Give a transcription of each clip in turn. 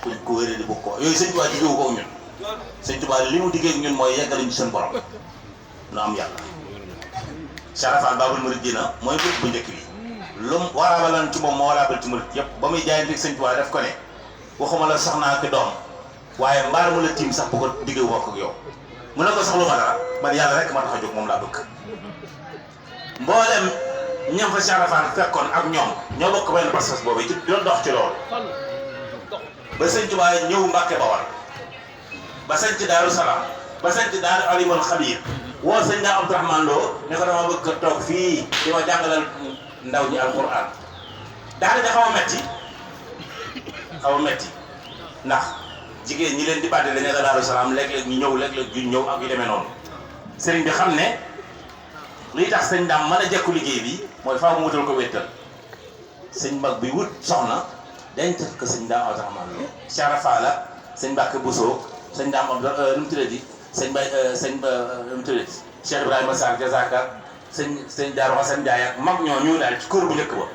kuñ ko wéree di bokk ko yooyu sëñ Tuubaa diggewu ko ñun sëñ Tuubaa li mu diggee ñun mooy yeggaliñ ci seen borom nu am yàlla. Charafal Babul Mouridina mooy bët bu njëkk bi lu mu waraabalan ci moom moo waraabal ci murid yëpp ba muy jaayante sëñ Tuubaa def ko ne waxuma la soxnaa ki doom waaye mbaar mu la tiim sax bu ko diggee bokk ak yow mu ne ko soxlu ma dara man yàlla rek ma tax a jóg moom laa bëgg. mboolem ñam fa Charafal fekkoon ak ñoom ñoo bokk benn pas-pas boobu ci doon dox ci loolu ba sëñ Tuubaa ñëw Mbàkke Bawal ba sañ ci Daaru Salaam ba sañ ci Daaru Alimul Xabiir woo sëñ daa Abdourahmane Lo ne ko dama bëgg toog fii di ma jàngalal ndaw ñi alquran daal di xaw a metti ndax jigéen ñi leen di bàddi la nekk Daaru Salaam léeg-léeg ñu ñëw léeg-léeg duñ ñëw ak yu demee noonu sëriñ bi xam ne liy tax sëñ daam mën a jekku liggéey bi mooy faaw mu wutal ko wéttal sëñ mag bi wut soxna denc ko sëñ daam Abdourahmane Lo Charafal la sëñ Mbàkke Bousso sëñ daam Abdou nu mu tuddati sëñ Bay sëñ nu mu tuddati Cheikh Ibrahima Sarr Jazaka sëñ Daaru Xasan Njaay ak mag ñoo ñu daal ci kër bu njëkk ba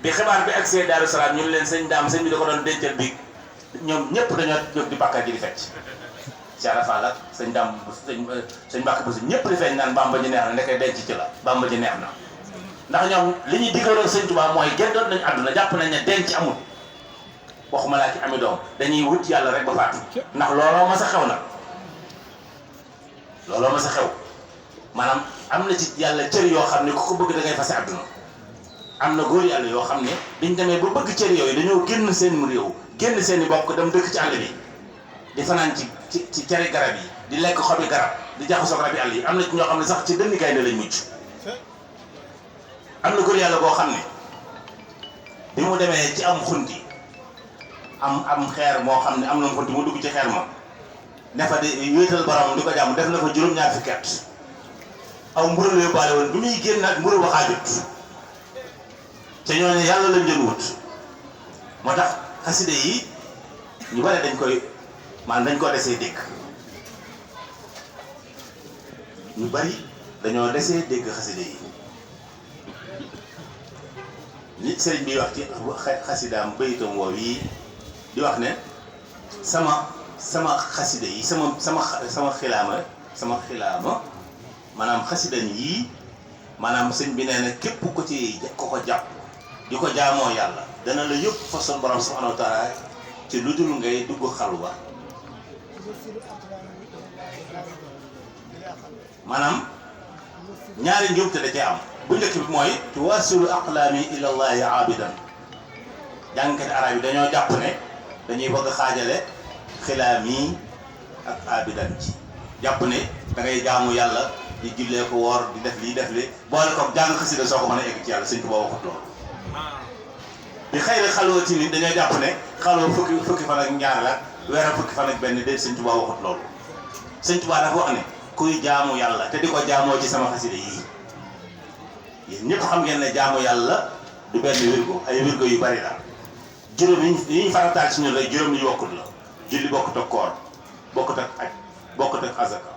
bi xibaar bi agsee Daaru Salaam ñu leen sëñ daam sëñ bi da ko doon dencal bi ñoom ñëpp dañoo jóg di bàkkaar ji di fecc Charafal ak sëñ daam sëñ Mbàkke Bousso ñëpp di feeñ naan Bamba ji neex na ndeke denc ci la Bamba ji neex na ndax ñoom li ñuy diggaloon sëñ Tuubaa mooy génnoon nañu àdduna jàpp nañ ne denc amul waxuma laa ci ami doom dañuy wut yàlla rek ba faatu ndax looloo ma sa xew nag looloo ma sa xew maanaam am na ci yàlla cër yoo xam ne ku ko bëgg da ngay fase àdduna am na góor yàlla yoo xam ne biñ demee ba bëgg cër yooyu dañoo génn seen réew génn seen i bokk dem dëkk ci àll bi di fanaan ci ceri garab yi di lekk xobi garab di jaxasoo garab yi àll yi am na ci ñoo xam ne sax ci dënni gaynde lañ mujj am na góor yàlla boo xam ne bi mu demee ci am xunti am xeer moo xam ne am na xunti mu dugg ci xeer ma ne fa di wéetal borom di ko jàmm def na fa juróom-ñaar fukki at aw mburu la yóbbaale woon bi muy génn ak mburu ba xaajut te ñooñu yàlla lañ jël wut moo tax xaside yi ñu bare dañ koo desee dégg ñu bari dañoo desee dégg xaside yi li sëriñ bi wax ci xasidaam bayitam woow yi di wax ne sama xasida yi sama xilaama maanaam xasidan yii maanaam sëñ bi nee na képp ko ci ko jàpp di ko jaamoo yàlla dana la yëpp fa sun borom subhanahu wa taala ci lu dul ngay dugg xalwa maanaam ñaari njuumte da cee am bu njëkk bi mooy tuwasilu aqlaami ila llahi aabidan jàngkati arab yi dañoo jàpp ne dañuy bëgg xaajale xilaam yi ak aabidan ci jàpp ne da ngay jaamu yàlla di jullee ko woor di def lii def li boole ko jàng xasida soo ko mën a egg ci yàlla sëñ Tuubaa waxut loolu bi xëy na xalwa ci nit dañoo jàpp ne xalwa fukki fan ak ñaar la weer fukki fan ak benn déet sëñ Tuubaa waxut loolu sëñ Tuubaa dafa wax ne kuy jaamu yàlla te di ko jaamoo ci sama xasida yii yéen ñëpp xam ngeen ne jaamu yàlla du benn wirgo ay wirgo yu bari la juróom yi ñu farataal ci ñun rek juróom yi bokkut la julli bokkut ak koor bokkut ak aj bokkut ak azaka